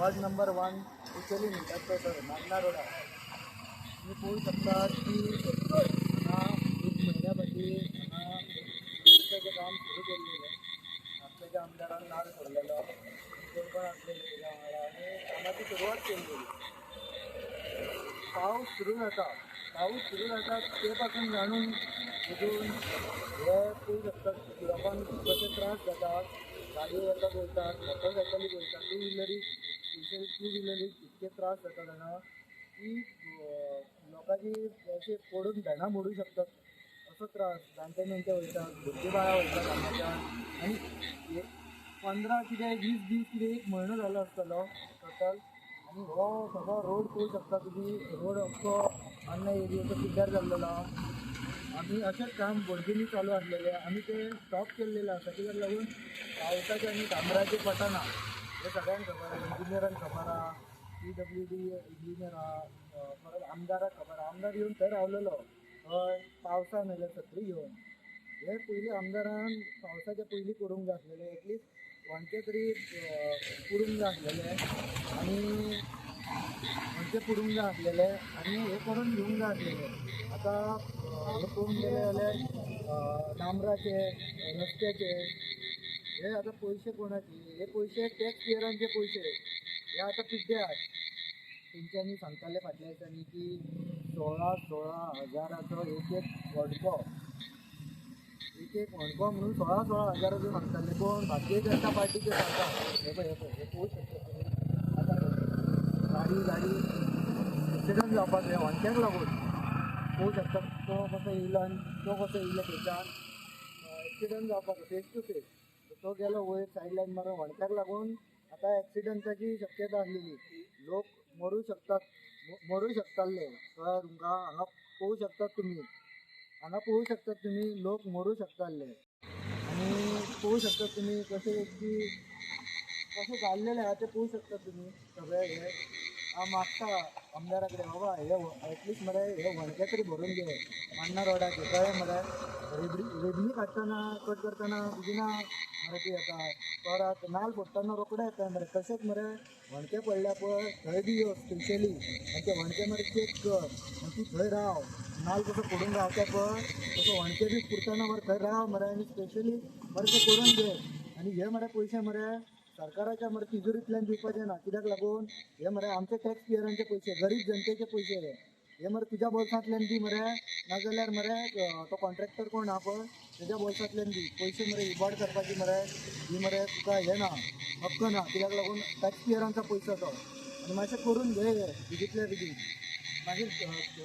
Ward number 1 Kucheli म्हणटात तो sir मांडणा रोडार. तुमी पळोवंक शकतात की हांगा एक म्हयन्या फाटीं हांगा रस्त्याचें काम सुरू केल्लें. आमच्या आमदारान नाल सोडलेलो, कोण कोण आसलेले तेज्या वांगडा आनी कामाची सुरवात केल्लेली. पावस सुरू जाता, पावस सुरू जाता ते पासून जाणून बुजून हे पळोवंक शकतात लोकांक कशे त्रास जातात. गाडयो वतात वयतात, मोटरसायकली वयतात, टू व्हिलरी टू व्हिलरी इतके त्रास जाता जाणा की लोकांची अशें पडून भेणां मोडूं शकतात असो त्रास. जाणटे मेणटे वयतात, भुरगीं बाळां वयतात हांगाच्यान. आनी 15 कितें 20 दीस कितें एक म्हयनो जालो आसतलो टोटल. आनी हो सगळो रोड पळोवंक शकता तुमी, रोड अख्खो मांडणा एरियेचो पिड्ड्यार जाल्लेलो आहा. आमी अशेंच काम बोडगिनी चालू आसलेलें, आमी तें स्टॉप केल्लेलें आसा. कित्याक लागून पावसाचें आनी डांबराचें पटना हें सगळ्यांक खबर आहा. इंजिनियरांक खबर आहा, PWD engineer आहा, परत आमदाराक खबर आहा. आमदार येवन थंय रावलेलो हय पावसान आयल्या सत्री घेवन. हे पयलीं आमदारान पावसाच्या पयलीं करूंक जाय आसलेलें, एटलिस्ट वणटे तरी पुरूंक जाय आसलेलें आनी वणटे पुरूंक जाय आसलेलें आनी हें करून घेवंक जाय आसलेलें. आतां हें पळोवंक गेलें जाल्यार डांबराचे रस्त्याचे हे आतां पयशे कोणाचे, हे पयशे टॅक्स पेयरांचे पयशे, हे आतां पिड्ड्यार. तेंच्यांनी सांगताले फाटल्या दिसांनी की 16-16 हजाराचो एक एक व्हडको, एक एक व्हडको म्हणून 16-16 हजाराचो सांगताले. कोण भारतीय जनता पार्टीचे सांगता. हे पळय, हे पळय, हे पळोवंक शकता तुमी. आतां गाडी गाडी एक्सिडंट जावपाक हे व्हणक्याक लागून पळोवंक शकता. तो कसो येयलो आनी तो कसो येयलो थंयच्यान एक्सिडंट जावपाक फेस टू फेस. तो गेलो वयर सायड लायन मारून. व्हणक्याक लागून आतां एक्सिडंटाची शक्यता आसलेली, लोक मरूं शकतात, मरूं शकताले. कळ्ळें तुमकां? हांगा पळोवंक शकतात तुमी, हांगा पळोवंक शकतात तुमी, लोक मरूं शकताले. आनी पळोवंक शकतात तुमी कशें की कशें जाल्लेलें आहा तें पळोवंक शकतात तुमी सगळें. हे हांव मागता आमदारा कडेन, बाबा हे एटलिस्ट मरे हे व्हणके तरी भरून घे मांडणा रोडाचे. कळ्ळें मरे? रेबणी काडटना कट करतना बेगिना मरे ती येता, परत नाल फोडटना रोखडे येता मरे. तशेंच मरे व्हणके पडल्या पळय थंय बी यो स्पेशली, आनी ते व्हणके मरे चॅक कर आनी तूं थंय राव. नाल कसो फोडून रावता पळय तसो व्हणके बी पुरतना मरे थंय राव मरे आनी स्पेशली मरे ते करून घे. आनी हे मरे पयशे मरे सरकाराच्या मरे तिजोरींतल्यान दिवपाचे ना. कित्याक लागून हे मरे आमचे टॅक्स पेयरांचे पयशे, गरीब जनतेचे पयशे हे. हे मरे तुज्या बोल्सांतल्यान दी मरे, नाजाल्यार मरे तो कॉन्ट्रॅक्टर कोण आहा पळय तेज्या बोल्सांतल्यान दी पयशे मरे. इबाड करपाची मरे ही मरे तुका हें ना, हक्क ना. कित्याक लागून टॅक्स पेयरांचो पयसो तो. आनी मातशें करून घे हे बेगींतल्या बेगीन. मागीर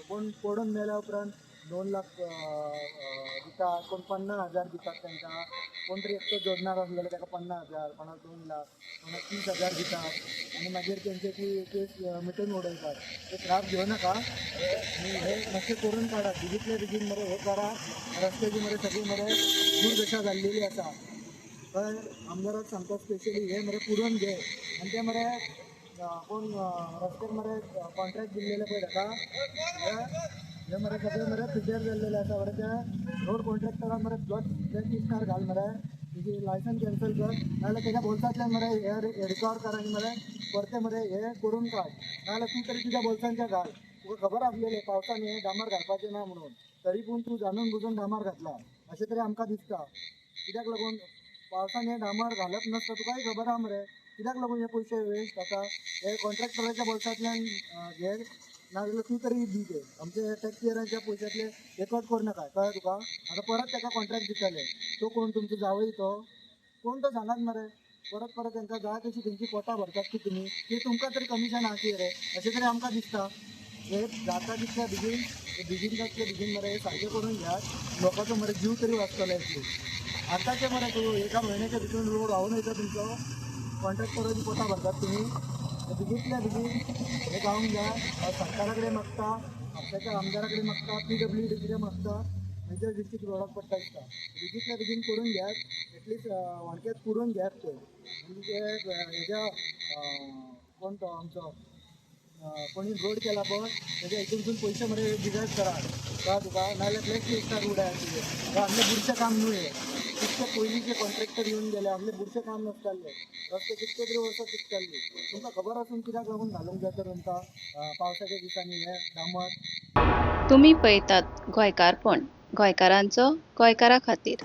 कोण पडून मेल्या उपरांत 2 लाख दितात, कोण 50 हजार दितात तांकां. कोण तरी एकटो जोडणार आसलो जाल्यार ताका 50 हजार, कोणाक 2 लाख, कोणाक 30 हजार दितात आनी मागीर तेंचे ती केस मिटून उडयतात. ते त्रास घेवं नाका आनी हे मातशें करून काडात बेगींतल्या बेगीन मरे. हे करा, रस्त्याची मरे सगळी मरे दुर्दशा जाल्लेली आसा. हय आमदाराक सांगता स्पेशली हे मरे पुरोवन घे. आनी ते मरे कोण रस्त्यार मरे कॉन्ट्रॅक्ट दिल्लेले पळय ताका, हे मरे सगळे मरे पिड्ड्यार जाल्लेले आसा मरे. त्या रोड कॉन्ट्रॅक्टराक मरे ब्लॅक लिस्टार घाल मरे, तेजी लायसन कॅन्सल कर, नाजाल्यार तेज्या बोल्सांतल्यान मरे हे रिकवर कर आनी मरे परते मरे हे करून काड, नाजाल्यार तूं तरी तुज्या बोल्सांच्या घाल. तुका खबर आसलेलें पावसान हें डांबर घालपाचें ना म्हणून, तरी पूण तूं जाणून बुजून डांबर घातला अशें तरी आमकां दिसता. कित्याक लागून पावसान हें डांबर घालप नासता तुकाय खबर आहा मरे. कित्याक लागून हे पयशे वेस्ट जाता? हे कॉन्ट्रॅक्टराच्या बोल्सांतल्यान घे, नाजाल्यार तूं तरी दी ते आमचे टॅक्स पेयरांच्या पयशांतले हे कट करूं नाका. कळ्ळें तुका? आतां परत ताका कॉन्ट्रॅक्ट दितले. तो कोण तुमचो जावय तो कोण तो सांगात मरे. परत परत तांकां जाय तशी तेंची पोटां भरतात की तुमी, की तुमकां तरी कमिशन आहा की रे अशें तरी आमकां दिसता. हे जाता तितल्या बेगीन, बेगीन जातले बेगीन मरे हे सारकें करून घेयात, लोकांचो मरे जीव तरी वाचतलो एटलीस्ट. आतांचे मरे तूं एका म्हयन्याच्या भितून रोड व्हांवून वयता तुमचो, कॉन्ट्रॅक्टराची पोटां भरतात तुमी. बेगींतल्या बेगीन हें जावंक जाय. हांव सरकारा कडेन मागता, म्हापशाच्या आमदारा कडेन मागता, PWD कडेन मागता, मेजर डिस्ट्रिक्ट रोडाक पडटा दिसता. बेगींतल्या बेगीन करून घेयात, एटलिस्ट व्हणकेत पुरोवन घेयात ते. म्हणजे ते हेज्या कोण तो आमचो कोणी रोड केला पळय तेज्या हितूनसून पयशे मरे डिडक्ट करात. कळ्ळें तुका? नाजाल्यार ब्लॅक लिस्टार उडयात तुजें. आमचें बुरशें काम न्हू हें. कितके पयलींचे कॉन्ट्रॅक्टर येवन गेले, आपलें बुरशें काम नासतालें, रस्ते कितके तरी वर्सां चिकताल्ली. तुमकां खबर आसून कित्याक लागून घालूंक जाय तर तुमकां पावसाच्या दिसांनी हें डांबर? तुमी पळयतात गोंयकारपण, गोंयकारांचो गोंयकारा खातीर.